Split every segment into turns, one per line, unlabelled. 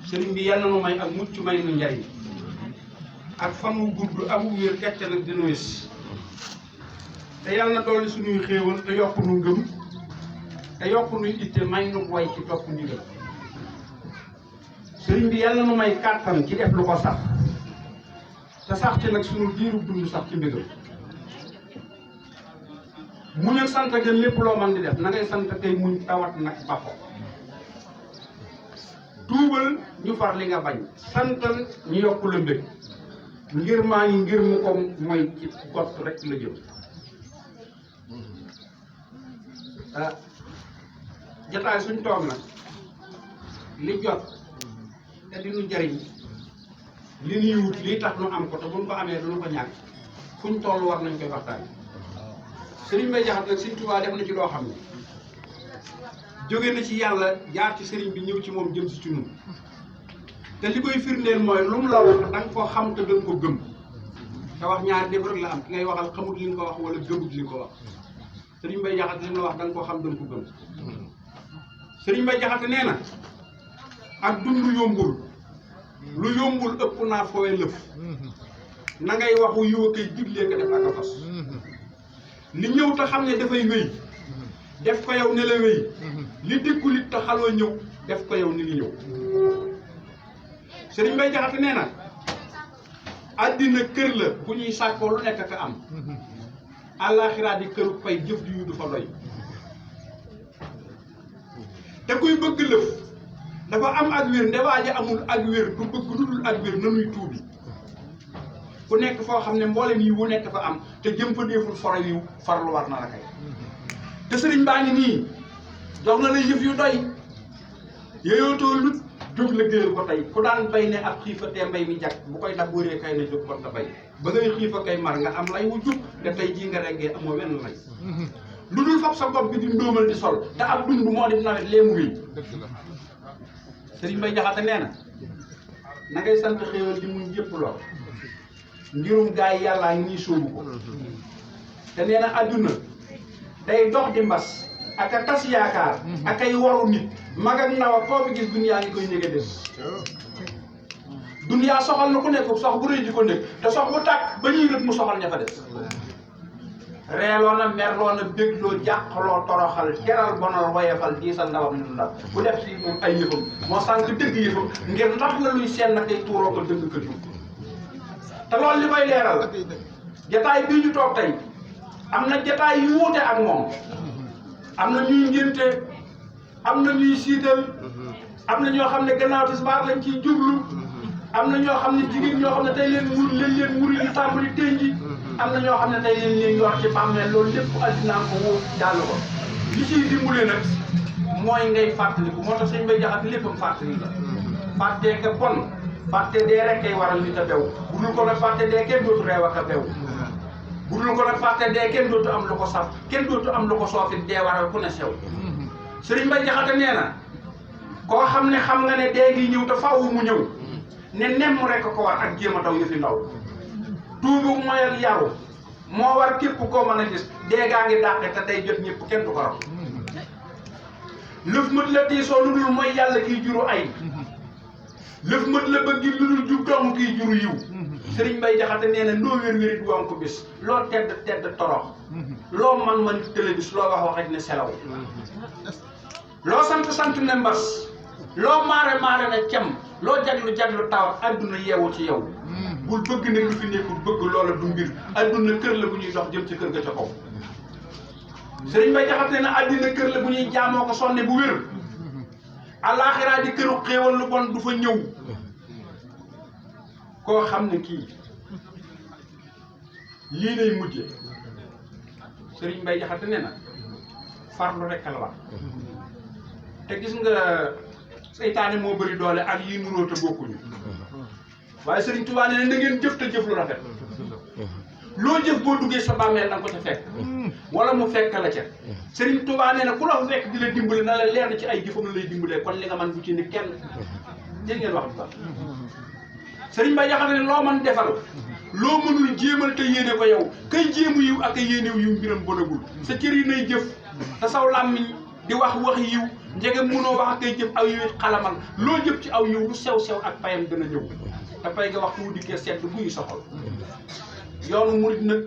sëriñ bi yàlla na nu may ak mucc may nu njariñ ak fan wu gudd ak wu wér kecc nag dina wés te yàlla na dolli suñuy xéewal te yokk nu ngëm te yokk nuy itte may nu way ci topp ndigal sëriñ bi yàlla na nu may kàttan ci def lu ko sax te sax ci nag suñu diiru dund sax ci mbégam muñ ak sant gën lépp loo man di def na ngay sant tey muñ tawat nag bako tuubal ñu far li nga bañ santal ñu yokk la mbég ngir maa ngi ngir mu ko mooy ci gott rek la jëm jataay suñ toog nag li jot te di nu jariñ li nuy wut lii tax nu am ko te buñ ko amee du nu ko ñàkk fuñ toll war nañ koy waxtaan sëriñ Mbay Jaxate nag Sëriñ Tuubaa def na ci loo xam ne jóge na ci yàlla jaar ci sëriñ bi ñëw ci moom jëm si ci ñun te li koy firndeel mooy lu mu la wax da nga ko xam te da nga ko gëm te wax ñaari def rek la am ki ngay waxal xamut li nga ko wax wala gëmut li nga ko wax sëriñ Mbay Jaxate li mu la wax da nga ko xam da nga ko gëm sëriñ Mbay Jaxate nee na ak dund yombul lu yombul ëpp naa foowe lëf na ngay waxu yiw a koy diglee ko def ak a fas li ñëw te xam ne dafay wéy def ko yow ne la wéy li dikkul it te xaloo ñëw def ko yow ni li ñëw sëriñ Mbay Jaxate nee na àddina kër la bu ñuy sàkkoo lu nekk ka am àllaaxiraa di këru pay jëf ju yu du fa doy te kuy bëgg lëf dafa am ak wér ndewaaja amul ak wér du bëgg lu dul ak wér nanuy tuubi ku nekk foo xam ne mboolem yi wu nekk fa am te jëm fa déeful foro yiw farlu war na la kay te sëriñ baa ngi nii jox na la yëf yu doy yooyootoo lut jóg la géer ko tey ku daan bay ne ab xiifa te mbay mi jag bu koy dab wëree kay na jóg kon ta bay ba ngay xiifa kay mar nga am lay wu jub te tey jii nga reggee amoo wenn lay lu dul fab sa bopp bi di ndóomal di sol te ab dund moo di nawet lee mu wéy sëriñ Mbay Jaxate nee na ngay sant xéewal di muñ yëpp lool ngirum gaa yi yàllaa ngi ñuy sóobu ko te nee na adduna day dox di mbas ak a tas yaakaar ak ay waru nit mag ak ndaw ak koo fi gis duniyaa ngi koy nége des duniyaa soxal na ku nekk sox bu rëy di ko nekk te sox bu tàkk ba ñuy rëdd mu soxal ña fa des reeloo na merloo na bégloo jàqaloo toroxal keral bonal woyefal diisal ndawam lu ndaw bu def si moom ay yëfam moo sànq dëgg yëfam ngir ndax la luy seen na kay tuuroo ko dëgg kër te loolu li koy leeral jataay bii ñu toog tey am na jataay yu wuute ak moom am na ñuy ngénte am na ñuy siital am na ñoo xam ne gannaaw tisbaar lañ ciy jublu am na ñoo xam ne jigéen ñoo xam ne tey leen wuri ñu tàmbali tënji am na ñoo xam ne tey leen yor ci bàmmeel loolu lépp addinaa ko wóor daal ko li ciy dimbale nag mooy ngay fàttaliku moo tax sëñ Mbay Jaxate léppam fàttali la fàttee ka bon fàtte dee rek kay waral nit a bew bu dul ko nag fàtte dee kenn dootu reew ak a bew bu dul ko nag fàtte dee kenn dootu am lu ko saf kenn dootu am lu ko soofit dee waral ku ne sew sëriñ Mbay Jaxate nee na koo xam ne xam nga ne dee ngi ñëw te faaw mu ñëw ne nemm rek ko war ak jéem a daw yëfi ndaw tuubu mooy ak yaru moo war képp koo mën a gis dee gaa ngi dàqe te day jot ñëpp kenn du ko raw lëf mët la tiisoo lu dul mooy yàlla kiy juru ay lëf mët la bëgg lu dul jub doomu kiy juru yiw sëriñ Mbay Jaxate nee na loo wér-wérit woon ko bis loo tedd torox loo man télé bis loo wax waxit ne selaw loo sant ne mbas loo maare ne cem loo jaglu tawat adduna yeewu ci yow bul bëgg ne lu fi nekkul bëgg loola du mbir adduna kër la bu ñuy dox jëm ci kër ga ca kaw sëriñ Mbay Jaxate na addina kër la bu ñuy jaamoo ko sonne bu wér alaaxiraa di këru xéewal lu bon du fa ñëw koo xam ne kii lii lay mujje sëriñ Mbay Jaxate ne na farlu rekk la wax te gis nga seytaane moo bëri doole ak yi nuroo te bokkuñu waaye sëriñ Tuubaa ne na ngeen jëf te jëf lu rafet loo jëf boo duggee sa bàmmeel na nga ko ca fekk wala mu fekk la ca sëriñ Tuubaa nee na ku la fa fekk di la dimbali na la leer na ci ay jëfam la lay dimbalee kon li nga man bu ci ni kenn dégg ngeen wax bu baax sëriñ Mbay Jaxate ne loo mën defal loo mënul jéemal te yéene ko yow kay jéemu yiw ak a yéenew yiw mbiram bonagul sa cër yi nay jëf te saw làmmiñ di wax yiw njegem munoo wax ak kay jëf aw yiw xalamal loo jëf ci aw yiw lu sew-sew ak payam dana ñëw te pay nga waxtu wu dikkee sedd buy soxal yoonu murid nag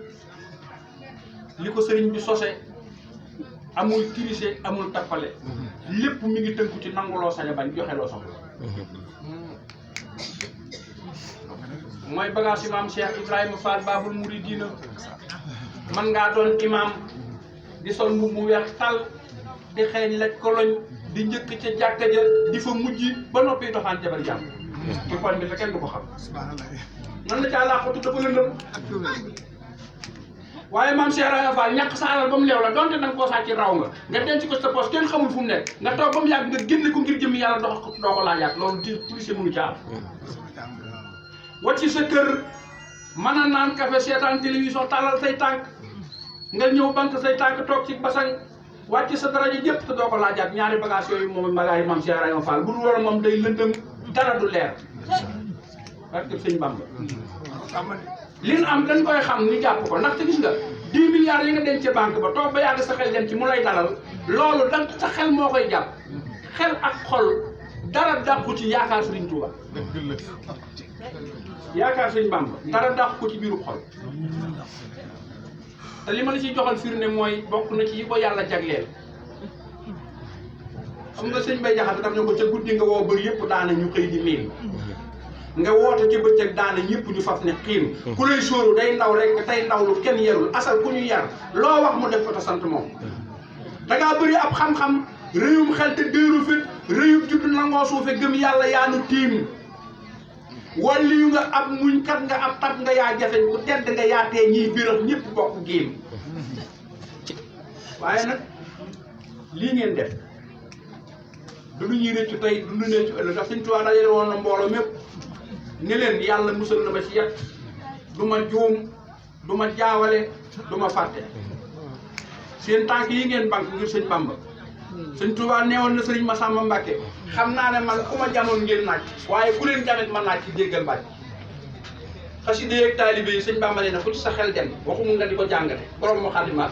li ko sëriñ bi sose amul tricher amul tappale lépp mi ngi tënku ci nanguloo sañ a bañ joxe loo soxla mooy bagage yi maam Cheikh Ibrahima Fall Babul Mouridina man ngaa doon imam di sol mbubb mu weex tal di xeeñ laj koloñ di njëkk ca jàkka ja di fa mujj ba noppi doxaan jabar jàmm ci koñ bi te kenn du ko xam nan la caa laaxatu dafa lëndëm waaye maam Cheikh Ibrahima Fall ñàkk sa alal ba mu leew la donte nanga koo sàcc raw nga denc ko sa poche kenn xamul fu mu nekk nga toog ba mu yàgg nga génne ko ngir jëmmi yàlla dox doo ko laajaat loolu ti police mënu ca am wàcc sa kër mën a naan café seetaan télévision tàllal say tànk nga ñëw banque say tànk toog ci basang wàcc sa daraja jëpp te doo ko laajaat ñaari bagage yooyu moom bagage yi maam Cheikh Ibrahima Fall bu dul woon moom day lëndëm dara du leer parce que sëñ Bamba li nu am dañ koy xam ni jàpp ko ndaxte gis nga 10 milliards yi nga denc ca banque ba toog ba yàgg sa xel dem ci mu lay dalal loolu da sa xel moo koy jàpp xel ak xol dara dàqu ci yaakaar Sëriñ Tuuba yaakaar Sëriñ Bamba dara dàqu ko ci biiru xol te li ma la ciy joxal firnde mooy bokk na ci yi ko yàlla jagleel xam nga sëñ Bay Jaxate daf ne ko ca guddi nga woo bëri yëpp daana ñu xëy di miin nga woote ci bëccëg daana ñëpp ñu faf ne xiim ku lay sóoru day ndaw rek tey ndaw lu kenn yarul asal ku ñu yar loo wax mu def ko te sant moom dangaa bëri ab xam-xam réyum xel te déeru fit réyum juddu nangoo suufe gëm yàlla yaanu tiim walliyu nga ab muñkat nga ab tab nga yaa jafeñ ku tedd nga yaatee ñiy birax ñëpp bokk géem waaye nag lii ngeen def du lu ñuy rëccu tey du lu rëccu ëllëg ndax Sëñ Tuubaa dajale woon na mbooloo mépp ne leen yàlla musal na ma ci yet du ma juum du ma jaawale du ma fàtte seen tànk yi ngeen banque ngir Sëñ Bamba Sëñ Tuubaa neewoon na Sëriñ Masamba Mbàkke xam naa ne man ku ma jamoon ngeen naaj waaye ku leen jamit ma naaj ci déggal mbàcc xasida yeeg taalibe yi Sëñ Bamba nee na fu ci sa xel dem waxumu nga di ko jàngate borom mu xadimaat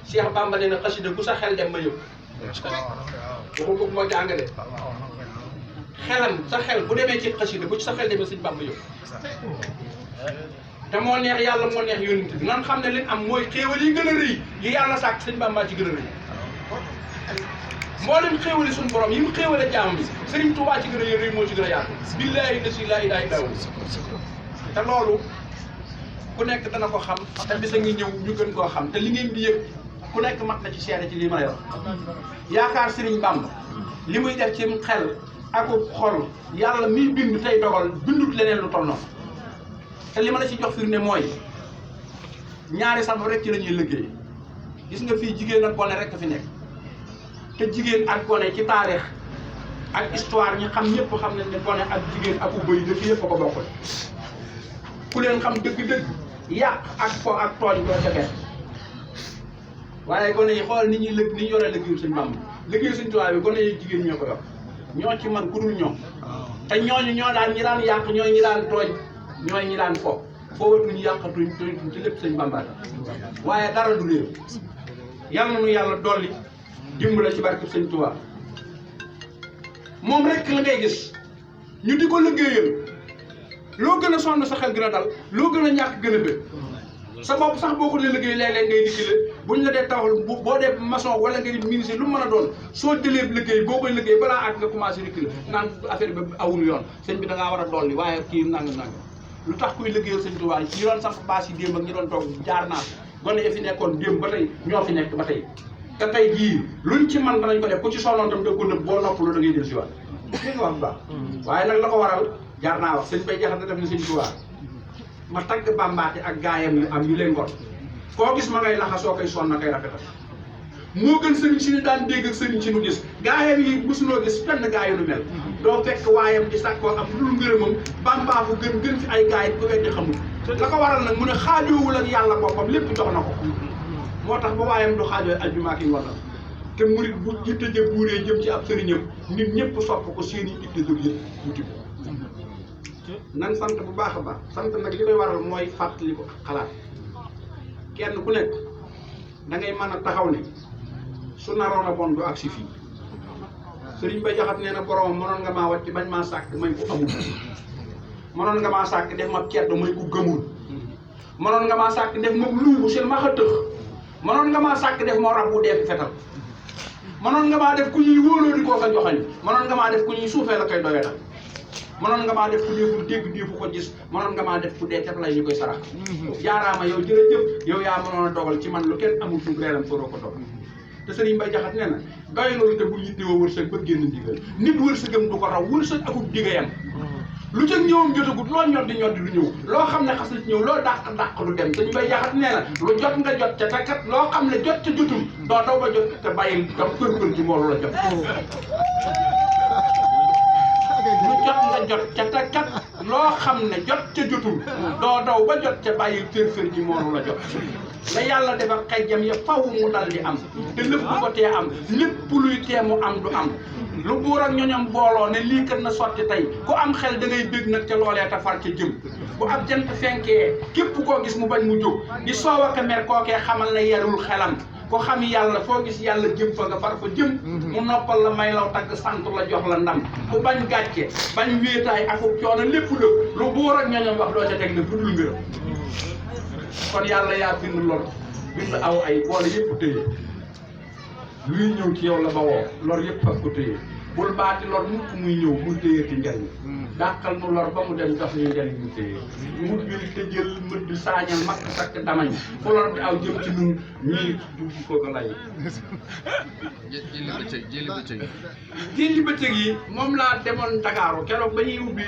Cheikh Bamba nee na xasida ku sa xel dem ma yëpp waxu ko moo jàngale xelam sa xel bu demee ci xasida bu ci sa xel demee Sëñ Bamba yëpp te moo neex yàlla moo neex yónent bi nan xam ne leen am mooy xéewal yi gën a rëy yi yàlla sàkk Sëñ Bamba ci gën a rëy mboolem xéewali suñu borom yi mu xéewale jaam bi Sëriñ Tuubaa ci gën a rëy moo ci gën a yaatu billaahi lasi laa ilaaha illaa hu te loolu ku nekk dana ko xam te bisa ngi ñëw ñu gën koo xam te li ngeen di yëg ku nekk mat na ci seede ci lii ma lay wax yaakaar Sëriñ Bamba li muy def ci xel ak xol yàlla miy bind tey dogal bindut leneen lu toll noonu te li ma la ci jox firnde mooy ñaari sabab rek ci la ñuy liggéey gis nga fii jigéen ak gone rek a fi nekk te jigéen ak gone ci taarix ak histoire ñi xam ñëpp xam nañ ne gone ak jigéen ak ubay dëkk yëpp a ko bokkul ku leen xam dëgg-dëgg yàq ak fo ak tooñ doo ca kenn waaye gone yi xool ni ñuy lëg ni ñu yore liggéeyu Sëñ Bamba liggéeyu Sëñ Tuubaa bi gone yi jigéen ñoo ko yor ñoo ci man ku dul ñoom te ñooñu ñoo daan ñi daan yàq ñooy ñi daan tooñ ñooy ñi daan fo foowatuñu yàqatuñ tooñtuñ ci lépp Sëñ Bamba waaye dara du réer yal na nu yàlla dolli dimbale ci barke Sëñ Tuubaa moom rek la ngay gis ñu di ko liggéeyal loo gën a sonn sa xel gën a dal loo gën a ñàkk gën a bëgg sa bopp sax boo ko dee liggéey léeg-léeg ngay dikkile buñ la dee taxawal boo dee maçon wala nga di ministre lu mu mën a doon soo jëlee liggéey boo koy liggéey balaa ak nga commencé dikkile naan affaire bi awul yoon sëñ bi da ngaa war a dolli waaye kii nangam lu tax kuy liggéeyal Sëñ Tuubaa ñi doon sax baas yi démb ak ñi doon toog jaar naa gone ya fi nekkoon démb ba tey ñoo fi nekk ba tey te tey jii luñ ci mën danañ ko def ku ci sonnoon tam da ko nëbb boo noppalu da ngay del si waat li nga wax bu baax waaye nag la ko waral jaar naa wax Sëñ Bay Jaxate def na Sëñ Tuubaa ma tagg bambaate ak gaayam yu am yu leen ngor koo gis ma ngay laxasoo koy sonn na koy rafetal moo gën sëriñ si ñu daan dégg ak sëriñ si nu gis gaayam yi mosunoo gis benn gaay yu nu mel doo fekk waayam di sàkkoo am lu ngërëmam bambaafu gën fi ay gaay ko weddi xamul la ko waral nag mu ne xaajoowul ak yàlla boppam lépp jox na ko moo tax ba waayam du xaajoo aljuma ki ngoon te murit bu jitte jë buuree jëm ci ab sëriñam nit ñëpp sopp ko seeni itte jóg yëpp wuti ko nan sant bu baax a baax sant nag li koy waral mooy fàttali ko xalaat kenn ku nekk da ngay mën a taxaw ne su naroon a bon du agsi fii Sëriñ Bay Jaxate nee na borom mënoon nga maa wàcc bañ maa sàkk may ko amul mënoon nga maa sàkk def ma ceddo may ko gëmul mënoon nga maa sàkk def ma luubu seen ma xa tëx mënoon nga maa sàkk def moo rab bu dee fetal mënoon nga maa def ku ñuy wóoloo di koo ko joxañ mënoon nga maa def ku ñuy suufee la koy doyee nag mënoon nga maa def ku déeful dégg déefu ko gis mënoon nga maa def ku dee tef lay ñu koy sarax jaaraama yow jërëjëf yow yaa mënoon a dogal ci man lu kenn amul fu reeram foroo ko dogal te Sëriñ Bay Jaxate nee na doy loolu te bul yittewoo wërsëg ba génn ndigal nit wërsëgam du ko raw wërsëg akub digayam lu ca ñëwam jotagut loo ñoddi ñoddi du ñëw loo xam ne xas na ci ñëw loo dàq lu dem Sëriñ Bay Jaxate nee na lu jot nga jot ca te kat loo xam ne jot ca jotul doo daw ba jot te bàyyil dam kër ci moolu la jot lu jot nga jot ca te kat loo xam ne jot ca jotul doo daw ba jot ca bàyyil fër ji moolu la jot la yàlla defar xejjam ya faw mu dal di am te lépp bu ko tee am lépp luy tee mu am du am lu buur ak ñoñom booloo ne lii kat na sotti tey ku am xel da ngay bég nag ca loolee te far ca jëm bu ab jant fenkee képp koo gis mu bañ mu jóg di soow ak mer kookee xamal ne yarul xelam ko xam yàlla foo gis yàlla jëm fa nga far fa jëm mu noppal la may law tagg sant la jox la ndam ku bañ gàcce bañ wéetaay akub coono lépp lépp lu buur ak ñoñom wax doo ca teg ne budul ngërëm kon yàlla yaa bind lor bind aw ay boole yëpp téye luy ñëw ci yow la ba woo lor yëpp fas ko téye bul baati lor mukk muy ñëw bul téye ci njariñ dàqal nu lor ba mu dem jox ñu njariñ ñu téye mut bi te jël mëdd saañal makk sakk damañ fu lor bi aw jëm ci nun ñii du ko ko lay jëli bëccëg yi moom laa demoon Dakaaru keroog ba ñuy ubbi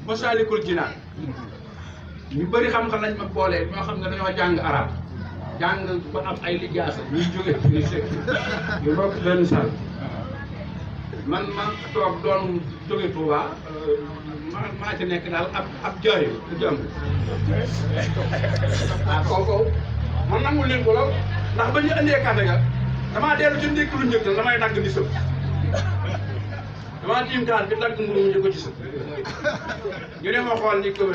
Masaalikul Jinaan ñu bëri xam-xam lañ ma boole ñoo xam ne dañoo jàng arab jàng ba am ay lijaasa ñuy jóge ñu sek ñu bokk benn sal man ma toog doon jóge Touba maa ci nekk daal ab jaay ku jàng kooku man nangul leen ko lool ndax ba ñu andee kàddu ga damaa dellu ci ndékk lu njëkk damay dagg di sëb damaa tiim kaan bi dagg mburu mu di ko ci sëb ñu ne ma xool ni ko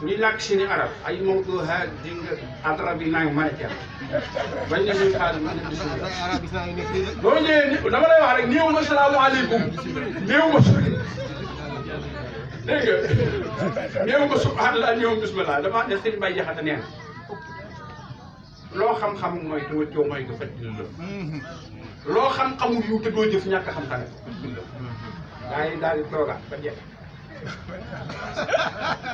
ñi làkk seeni arab ay mawdu ha di nga adra bi naa mën a ceeb bañ ne ñuy xaar ma ne bismillah boo ñëwee dama lay wax rek néew ma salaamaaleykum néew ma dégg nga néew ma subhanallah néew ma bismillah dama ne Sëriñ Bay Jaxate nee na loo xam-xam mooy te wëccoo mooy nga faj la loo xam-xamul yu te doo jëf ñàkk xam tane gaa yi daal di toogaat ba jeex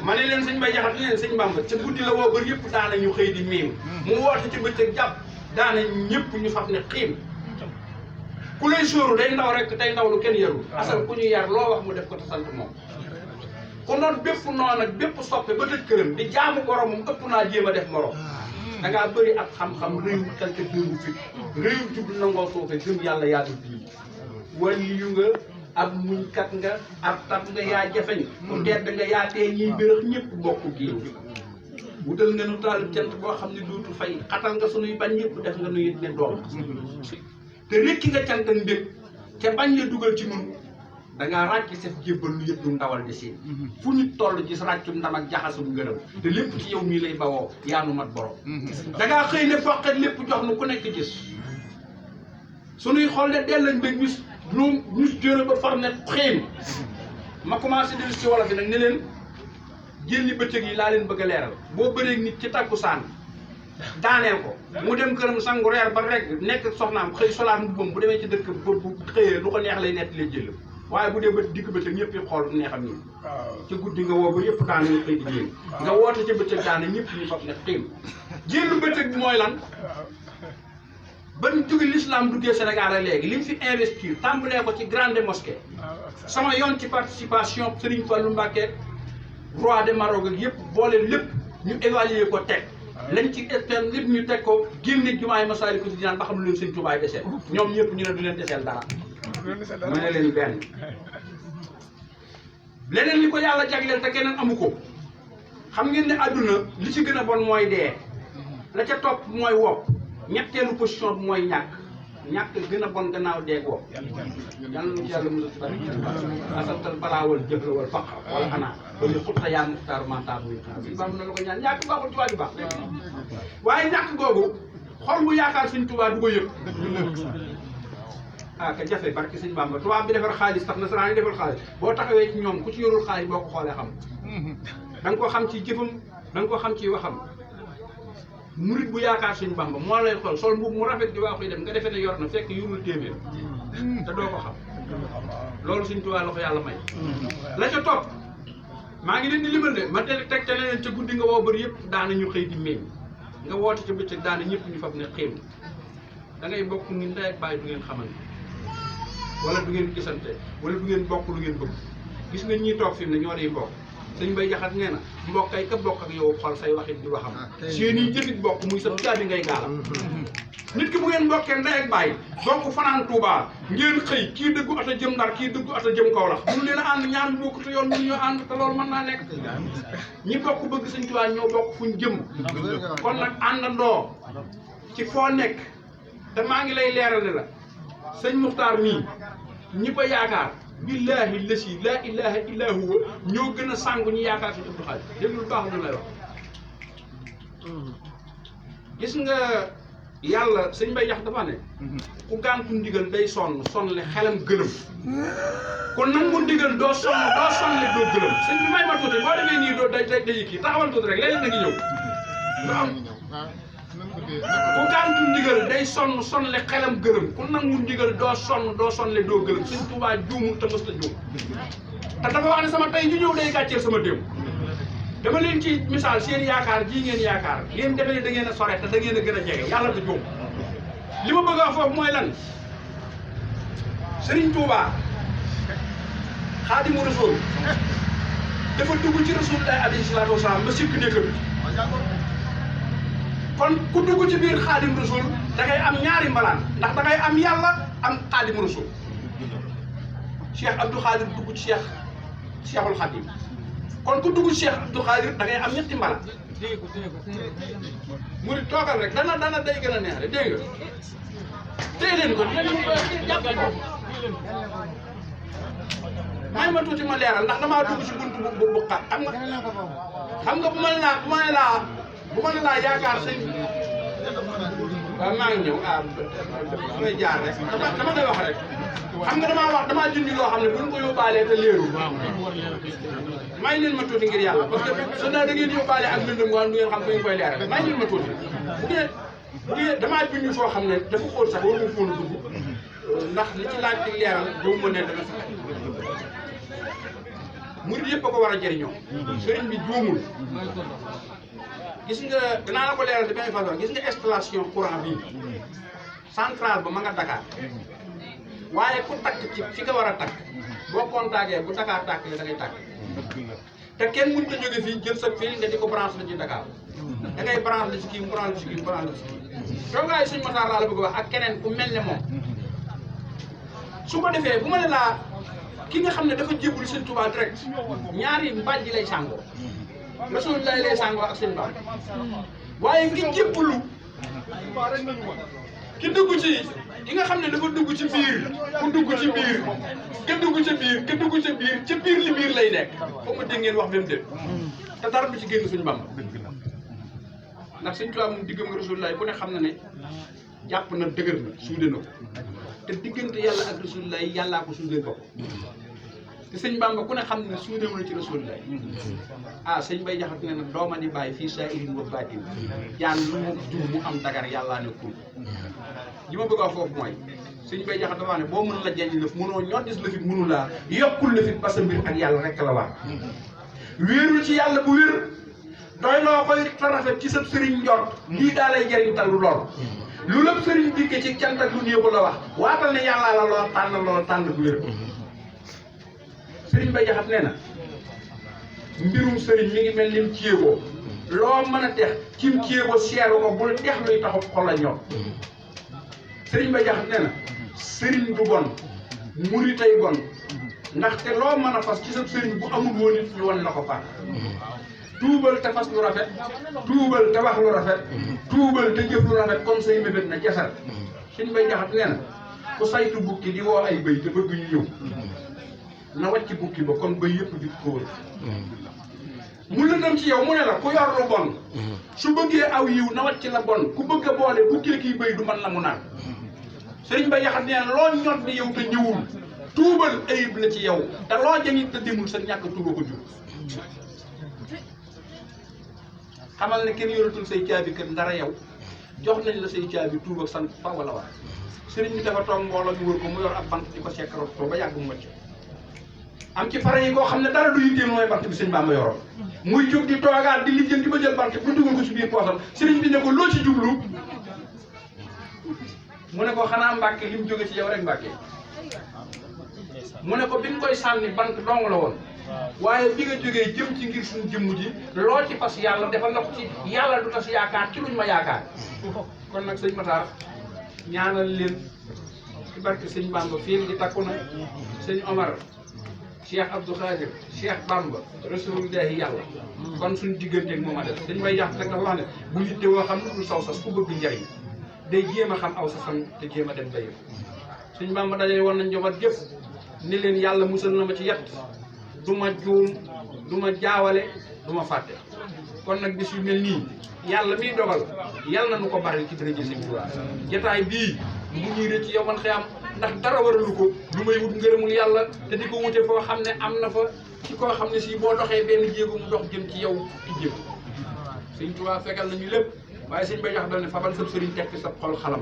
ma ne leen Sëñ Bay Jaxate leen Sëñ Bamba ca guddi la woo bër yëpp daana ñu xëy di miim mu woote ci bëccëg jàpp daana ñëpp ñu faf ne xiim ku lay sóoru day ndaw rek tey ndaw lu kenn yarul asal ku ñu yar loo wax mu def ko te sant moom ku noon bépp noon ak bépp soppe ba tëj këram di jaamu boromam ëpp naa jéem a def morom da ngaa bëri ak xam-xam réew xel te déngu fit réew jub nangoo suufe gëm yàlla yaa dul bii wali yu nga ab muñkat nga ab tab nga yaa jafeñ ku tedd nga yaa tee ñiy bërëx ñëpp bokk géew wutal nga nu taalib cant boo xam ne dootu fay xatal nga sunuy bañ ñëpp def nga nu yit ne doom te rekki nga cant ak mbég te bañ la dugal ci nun da ngaa ràcc sef jébbal lu yëpp du ndawal de siin fu ñu toll gis ràccum ndam ak jaxasum ngërëm te lépp ci yow mii lay bawoo yaanu mat borom da ngaa xëy ne foqet lépp jox nu ku nekk gis sunuy xool de dell lañ bëgg ñu jëre ba far ne xiim ma commencé dellu ci wolof yi nag ne leen jëlli bëccëg yi laa leen bëgg a leeral boo bëree nit ci takkusaan daaneel ko mu dem këram sangu reer ba rek nekk soxnaam xëy solaat mbubbam bu demee ci dëkk bu xëyee lu ko neex lay nett lay jël waaye bu dee ba digg bëccëg ñëpp yi xool neexam nii ci guddi nga woo ba yëpp daane ñu xëy di jéem nga woote ci bëccëg daane ñëpp ñu fab ne xiim jëllu bëccëg bi mooy lan ba ñu jóge l'islam duggee Sénégal ak léegi li mu fi investir tàmbalee ko ci grande mosquée sama yoon ci participation Serigne Fallou Mbacké roi de Maroc ak yëpp boole lépp ñu évaluer ko teg lañ ci externe lépp ñu teg ko génne jumaay Masaalikul Jinaan ba xam lu leen Sëñ Tuubaa deseel ñoom ñëpp ñu ne du leen deseel dara mu ne leen benn leneen li ko yàlla jagleel te keneen amu ko xam ngeen ne àdduna li ci gën a bon mooy dee la ca topp mooy wopp ñetteelu position bi mooy ñàkk gën a bon gannaaw deeg wopp yàlla na ci yàlla mos a bari asantal balaawal jëfla wal faqa wala xanaa ba ñu xutta yaa muxtaar mantaab muy si bam na la ko ñaan ñàkk baaxul ci waaju baax waaye ñàkk googu xol bu yaakaar Sëñ Tuubaa du ko yëg ah ka jafe barki sëñ Bamba tubaab bi defar xaalis tax nasaraan yi defar xaalis boo taxawee ci ñoom ku ci yorul xaalis boo ko xoolee xam da nga ko xam ci jëfam da nga ko xam ci waxam murit bu yaakaar sëñ Bamba moo lay xool sol mbubb mu rafet di waaxuy dem nga defee ne yor na fekk yorul téeméer te doo ko xam loolu sëñ Tuubaa la ko yàlla may la ca topp maa ngi leen di limal de ma teg te leen ca guddi nga woo bëri yëpp daana ñu xëy di meññ nga woote ca bëccëg daana ñëpp ñu fab ne xéem da ngay bokk ngi ndey ak bàyyi du ngeen xamante wala du ngeen gisante wala du ngeen bokk lu ngeen bëgg gis nga ñii toog fi mu ne ñoo day bokk sëñ Bay Jaxat nee na mbokk ay ka bokk ak yow xol say waxit di waxam seen i jëfit bokk muy sa caabi ngay gaalam nit ki bu ngeen bokkee ndey ak bàyyi bokk fanaan Touba ngeen xëy kii dëggu ata jëm Ndar kii dëggu ata jëm Kaolack mënu leen a ànd ñaar ñu bokk te yoon mënu ñoo ànd te loolu mën naa nekk ñi bokk bëgg sëñ Touba ñoo bokk fuñ jëm kon nag àndandoo ci foo nekk te maa ngi lay leeral ne la sëñ Muxtaar mii ñi ko yaakaar billahi lasi laa ilaha illa huwa ñoo gën a sàngu ñi yaakaar suñu Abdou Khadre déglu lu baax lu lay wax gis nga yàlla sëñ Bay Jax dafa ne ku gàntu ndigal day sonn le xelam gëlëm kon nangu ndigal doo sonle doo gëlëm sëñ bi may ma tuuti boo demee nii doo day kii taxawal tuuti rek léeg-léeg na ngi ñëw ku gàntu ndigal day sonn le xelam gëlëm ku nangu ndigal doo sonle doo gëlëm sëñ Tuubaa juumul te mës ta juum te dafa wax ne sama tey ñu ñëw day gàcceel sama démb dama leen ci misaal seen yaakaar jii ngeen yaakaar ngeen defe ne da ngeen a sore te da ngeen a gën a jege yàlla du juum li ma bëgg a wax foofu mooy lan Sëriñ Tuubaa Xaadimu Rasuul dafa dugg ci Rasuulullaahi alayhi salaatu wa salaam ba sikk nekkatu kon ku dugg ci biir Xaadimu Rasuul da ngay am ñaari mbalaan ndax da ngay am yàlla am Xaadimu Rasuul Cheikh Abdou Khadir dugg ci Cheikhul Khadim kon ku dugg Cheikh Abdou Khadir da ngay am ñetti mbala mu di toogal rek dana day gën a neex rek dégg nga téye leen ko may ma tuuti ma leeral ndax damaa dugg ci buntu bu xat xam nga bu ma ne laa yaakaar sëñ waaw maa ngi ñëw damay jaar rek dama koy wax rek xam nga damaa junj loo xam ne buñ ko yóbbaalee te leerul may leen ma tuuti ngir yàlla parce que su da ngeen yóbbaale ak lëndëm nga du ngeen xam fu ngeen koy leeral may leen ma tuuti bu ngeen damaa junj foo xam ne dafa xóot sax war nga fóon a dugg ndax li ci laaj di leeral doo mën ne dana sax murid yëpp a ko war a jëriñoo sëriñ bi juumul gis nga danaa la ko leeral de benn façon gis nga installation courant bii centrale ba ma nga Dakar waaye ku takk ci fi nga war a takk boo contacté bu Dakar tàkk da ngay tàkk te kenn mënut a jóge fii jël sa fil nga di ko branche la ci Dakar da ngay branche la ci kii mu branche la ci kii mu branche la ci kii toogaay suñu Matar laa la bëgg wax ak keneen ku mel ne moom su ko defee bu ma ne laa ki nga xam ne dafa jébbalu Sëñ Tuubaa direct ñaari mbàjj lay sàngoo Rasulullah lay sàngoo ak seen baax waaye ki jébbalu ki dugg ci ki nga xam ne dafa dugg ci biir ku dugg ci biir ka dugg ci biir ka dugg ci biir ca biir li biir lay nekk foog ma dégg ngeen wax même dé te dara du ci génn suñu Bamba ndax Sëñ Tuubaa moom diggam nga Rasulullah ku ne xam na ne jàpp na dëgër na suude na ko te diggante yàlla ak Rasulullah yàllaa ko suude bopp te sëñ Bamba ku ne xam ne suudewu na ci Rasulullah ah sëñ Bay Jaxat ne nag dooma di bàyyi fii saa irin wa baatin jaan lu mu jur mu am dagar yàllaa ne kul li ma bëgg a foofu mooy sëñ Bay Jaxat dafa wax ne boo mënu la jañ lëf mënoo ñoddis lëfit mënu laa yokkul lëfit parce que mbir ak yàlla rek la war wéerul ci yàlla bu wér doy loo koy tarafet ci sa sëriñ njort lii daa lay jëriñ tal lu lool lu lépp sëriñ dikke ci cant ak lu néew la wax waatal ne yàllaa la lool tànn bu wér sëriñ Bay Jaxat nee na mbirum sëriñ mi ngi mel ni mu ceeboo loo mën a tex cim ceebo seeru ko bul tex luy taxu xol la ñor sëriñ Bay Jaxat nee na sëriñ du bon muri tey bon ndaxte loo mën a fas ci sa sëriñ bu amul woon it ñu wan la ko far tuubal te fas lu rafet tuubal te wax lu rafet tuubal te jëf lu rafet comme say mébét na jasal sëriñ Bay Jaxat nee na ku saytu bukki di woo ay bëy te bëgg ñu ñëw na wàcc bukki ba kon bëy yëpp di ko wër mu lëndëm ci yow mu ne la ku yor lu bon su bëggee aw yiw na wàcc la bon ku bëgg a boole bukkee kii bëy du mën la mu naan sëriñ ba yaxat nee loo ñot ni yow te ñëwul tuubal ayib la ci yow te loo jañit te demul sa ñàkk tuuba ko jur xamal ne kenn yoratul say caabi kër ndara yow jox nañ la say caabi tuub ak sant fa wala war sëriñ bi dafa toog mbooloo ñu wër ko mu yor ab bant di ko sekkaroo ba yàgg mu wàcc am ci pare yi koo xam ne dara du yitteel mooy bant bi sëñ Bamba yoroon muy jóg di toogaat di lijjanti ba jël bant bu dugal ko si biir poosam sëriñ bi ne ko loo ci jublu mu ne ko xanaa Mbàkke li mu jóge ci yow rek Mbàkke mu ne ko bi nga koy sànni bant dong la woon waaye bi nga jógee jëm ci ngir suñu jëmm ji loo ci fas yàlla defal na ko ci yàlla du tas yaakaar ci luñ ma yaakaar kon nag sëñ Matar ñaanal leen ci barke sëñ Bamba fii di takku na sëñ Omar Cheikh Abdou Khadir Cheikh Bamba rasulullahi yàlla kon suñu digganteeg moom a def dañ may yàq rek dafa wax ne bu yitte woo xam ne dul saw sas ku bëgg njariñ day jéem a xam aw sasam te jéem a dem bayi sëñ Bamba dajale woon nañ njaboot gépp ni leen yàlla musal na ma ci yett du ma juum du ma jaawale du ma fàtte kon nag bis yu mel nii yàlla miy dogal yàlla na nu ko bari ci dërëjë sëñ Tuubaa jotaay bii mu ñuy rëcc yow man xëy am ndax dara waralu ko lu may wut ngërëmul yàlla te di ko wute foo xam ne am na fa ci koo xam ne si boo doxee benn jéego mu dox jëm ci yow ci jéego sëñ Tuubaa fekkal nañu lépp waaye sëñ bay jox dal ne fabal sab sëriñ tekk sa xol xalam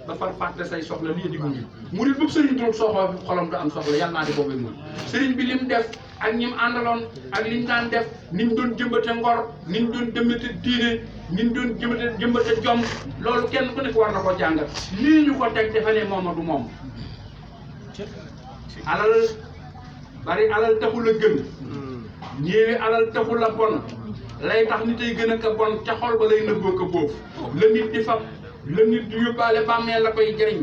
ba far fàtte say soxla lii di murid murid bu sëriñ dul soxla xolam du am soxla yàlla naa di boobu murid sëriñ bi lim def ak ñim àndaloon ak liñ daan def niñ doon jëmbate ngor niñ doon jëmbate diine niñ doon jëmbate jom loolu kenn ku nekk war na ko jàngat lii ñu ko teg defe ne mooma du moom alal bari alal taxul a gën ñeewi alal taxul a bon lay tax nit ay gën a ka bon ca xol ba lay nëbboo ko boofu la nit di fab la nit di yóbbaale bàmmeel la koy jëriñ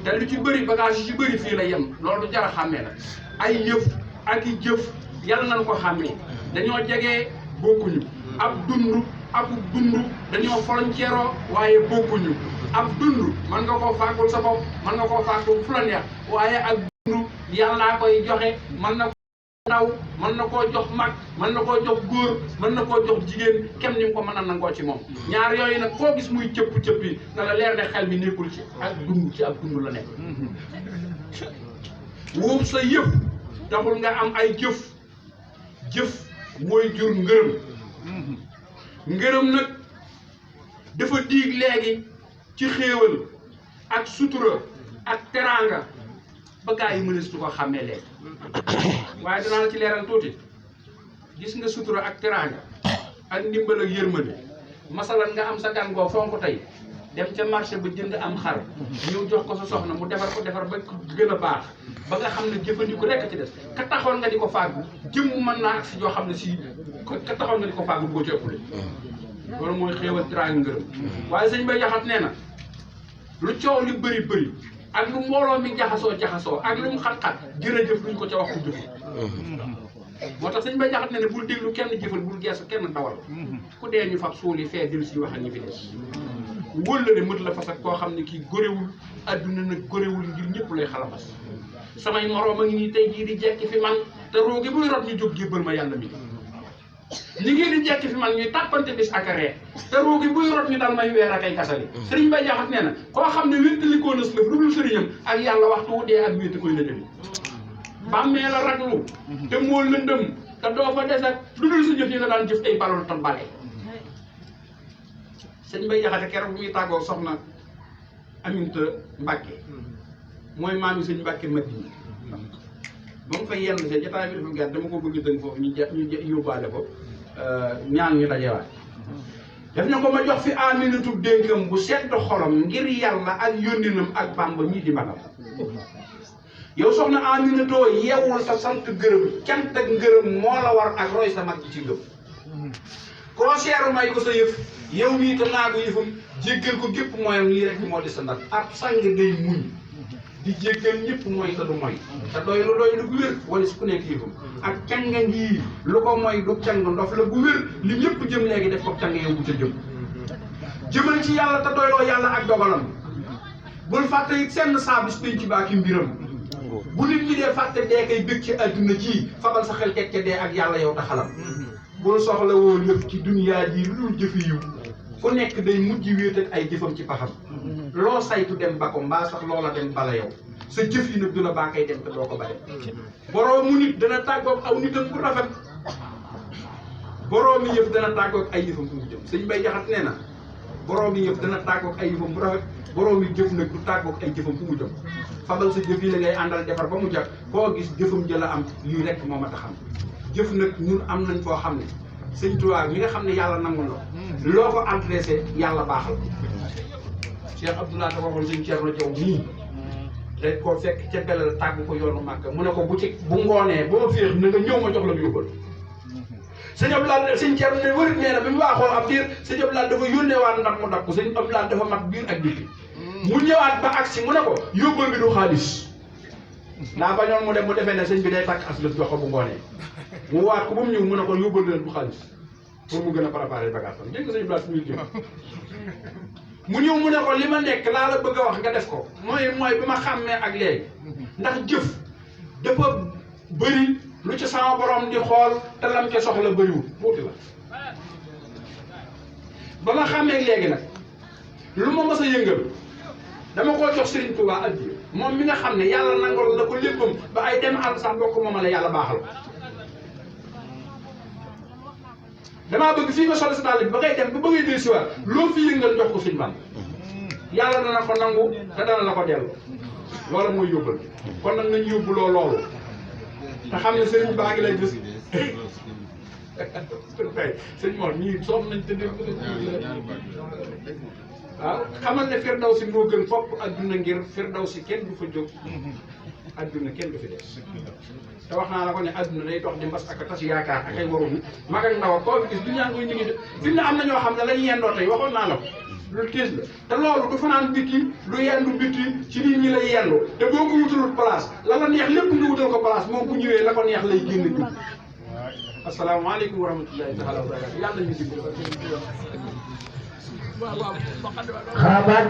te lu ci bëri bagage yu ci bëri fii la yem loolu du jar a xàmmee la ay yëf ak i jëf yàlla nañ ko xàmmee dañoo jege bokkuñu ab dund dañoo frontière waaye bokkuñu ab dund mën nga koo fàggul sa bopp mën nga koo fàggul fu la neex waaye ak dund yàllaa koy joxe mën na ndaw mën na koo jox mag mën na koo jox góor mën na koo jox jigéen kem ni mu ko mën a nangoo ci moom ñaar yooyu nag koo gis muy cëpp yi na la leer ne xel mi nekkul ci ak dund ci ab dund la nekk wuub sa yëf taxul nga am ay jëf mooy jur ngërëm nag dafa diig léegi ci xéewal ak sutura ak teraanga ba gaa yi mënees tu ko xàmmee léegi waaye danaa la ci leeral tuuti gis nga sutura ak teraanga ak ndimbal ak yërmande masalan nga am sa gan goo fonk tey dem ca marché ba jënd am xar ñëw jox ko sa soxna mu defar ba gën a baax ba nga xam ne jëfandiku rekk ci des ka taxoon nga di ko fàggu jëmm mën naa ak si joo xam ne si ka taxoon nga di ko fàggu boo ci ëppale loolu mooy xéewal teraanga ngërëm waaye sëñ Bay Jaxate nee na lu coow li bëri ak lu mbooloo mi jaxasoo ak lu mu xat-xat jërëjëf luñ ko ca wax ku jëf moo tax sëñ Bay Jaxate ne bul déglu kenn jëfal bul geesu kenn dawal ku dee ñu fab suul yi fee dil si wax ak ñi fi des wóllëre mët la fas ak koo xam ne kii góorewul adduna nag góorewul ngir ñëpp lay xalamas samay moroom a ngi nii tey jii di jekki fi man te roogi buy rot ñu jóg jébbal ma yàlla mi ñi ngi di jekki fi man ñuy tàppante bis ak ree te roogi buy rot ñu dal may weer ak ay kasali sëriñ Bay Jaxate nee na koo xam ne wéttalikoo na lëf lu dul sëriñam ak yàlla waxtu wu dee ak wétta koy lëjëli bàmmee la raglu te moo lëndëm te doo fa des ak lu dul sa jëf yi nga daan jëf ay balol te bale sëñ Bay Jaxate keroog bu muy tàggoo soxna Aminta Mbàkke mooy maami sëñ Mbàkke Madina ba mu fa yenn see jotaay bi dafa gàtt dama ko bëgg dëng foofu ñu yóbbaale ko ñaan ñu dajewaat def na ko ma jox fi Aminatu dénkam bu sedd xolam ngir yàlla ak yónninam ak Bàmba mii di magam yow soxna Aminatoo yeewul sa sant gërëm cant ak ngërëm moo la war ak roy sa mag ji ci ngëm koo seeru may ko sa yëf yow mii te naagu yëfam jéggal ko gépp mooyam lii rek moo di sa ndar ab sang day muñ di jéggal ñëpp mooy te du mooy te doy lu gu wér wala su ku nekk yëfam ak canga ngii lu ko mooy du cang ndof la gu wér li ñëpp jëm léegi def ko cang yow bu ca jëm jëmal ci yàlla te doyloo yàlla ak dogalam bul fàtte it senn saa bis pénc baa ki mbiram bu nit ñi dee fàtte dee kay bëgg ci adduna ji fabal sa xel teg ca dee ak yàlla yow taxalam bul soxla woo lépp ci duniyaa ji lu dul jëfi yiw ku nekk day mujj wéet ak ay jëfam ci paxam loo saytu dem ba ko mbaa sax loola dem bala yow sa jëf yi nag du la baa kay dem te doo ko ba dem boroomu nit dana tàggoog aw nitam bu rafet boroomi yëf dana tàggoog ay yëfam fu mu jëm sëñ Bay Jaxate nee na boroomi yëf dana tàggoog ay yëfam bu rafet boroomi jëf nag du tàggoog ay jëfam fu mu jëm fabal sa jëf yi la ngay àndal defar ba mu jag koo gis jëfam jëla am lii rekk moo ma taxam jëf nag ñun am nañ foo xam ne sëñ Tuubaa mi nga xam ne yàlla nangu na loo ko adressé yàlla baaxal Cheikh Abdoulaye dafa waxoon sëñ Thierno Diaw nii rek koo fekk ca belal tàgg ko yoonu Màkka mu ne ko bu ngoonee ba ma féex na nga ñëw ma jox la yóbbal sëñ Abdoulaye sëñ Thierno ne wërit nee na bi mu waaxoo ab diir sëñ Abdoulaye dafa yónnee waat ndam mu dab ko sëñ Abdoulaye dafa mat biir ak biti mu ñëwaat ba agsi mu ne ko yóbbal bi du xaalis daa bañoon mu dem mu defee ne sëñ bi day takk as lëf jox ko bu ngoonee mu waat ko ba mu ñëw mu ne ko yóbbal leen du xaalis pour mu gën a préparer bagage am dégg nga sëñ Abdoulaye su muy jëm mu ñëw mu ne ko li ma nekk laa la bëgg a wax nga def ko mooy bi ma xàmmee ak léegi ndax jëf dafa bëri lu ci sama borom di xool te lam ca soxla bëriwul tuuti la ba ma xàmmee ak léegi nag lu ma mës a yëngal dama koo jox Serigne Touba addiya moom mi nga xam ne yàlla nangal na ko léppam ba ay dem àll sax boo ko moomale yàlla baaxal damaa bëgg fii nga solo si daal ba ngay dem ba bëggee dellu si waat loo fi yëngal jox ko suñu ban yàlla dana ko nangu te dana la ko dellu loola mooy yóbbal kon nag nañ yóbbuloo loolu te xam ne sëriñ baa ngi lay gis sëñ Mor ñii soom nañ te dégg waaw xamal ne Firdawsi moo gën fopp adduna ngir Firdawsi kenn du fa jóg adduna kenn du fi des te wax naa la ko ne adduna day dox di mbas ak a tas yaakaar ak ay waroon mag ak ndaw koo fi gis du ñaa ngi koy ñu ngi de fi mu ne am na ñoo xam ne lañu yendoo tey waxoon naa la ko lu tiis la te loolu du fanaan bitti lu yendu bitti ci nit ñi lay yendu te boo ko wutalul place la la neex lépp nga wutal ko place moom bu ñëwee la ko neex lay génn jub asalaamaaleykum wa rahmatullahi taala wa barakatu yàlla ñu dimbali